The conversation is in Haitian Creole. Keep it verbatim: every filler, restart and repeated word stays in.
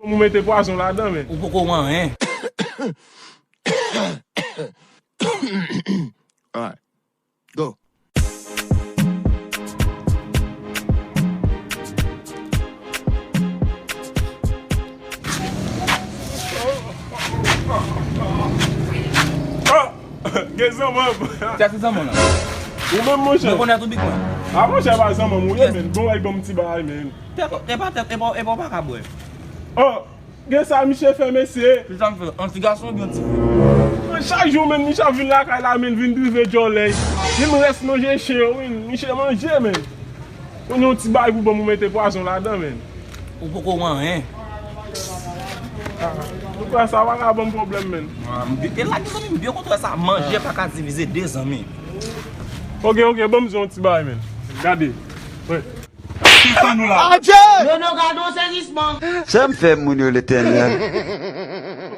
Ou mete pwazon ladan, men. Ou poko wè anyen. Alright. Go. Oh! Gen zanmanm. Sa se zanmanm lan. Ou menm, monchè. Mwen konnen tou big man. Ah, monchè, pa zanmanm ou ye, men. Bon, ay, ban m ti bagay, men. Tèt, e pa tèt, e pa, e pa w pa ka bwè. Oh! Gen sa misye fè, mesye. Ki sa m fè? Yon ti gason oubyen yon ti fi? Chak jou, men, misye ap vin lakay la, men, vin drive djòlèy. Li m rès manje chen yo, men. Misye manje, men. Kounye yon ti bagay pou ban m ou mete pwazon ladan, men. Ou poko wè anyen. Ou kwè sa pa ka ban m pwoblèm, men. Ah, m byen, e la, mezanmi, m byen kontre sa. Manje pa ka divize de zanmi. Ok, ok, ban m di yon ti bagay, men. Gade. Wè. Ki sa nou la? Nono, gade yon sezisman. Sa m fè moun yo, Letènèl?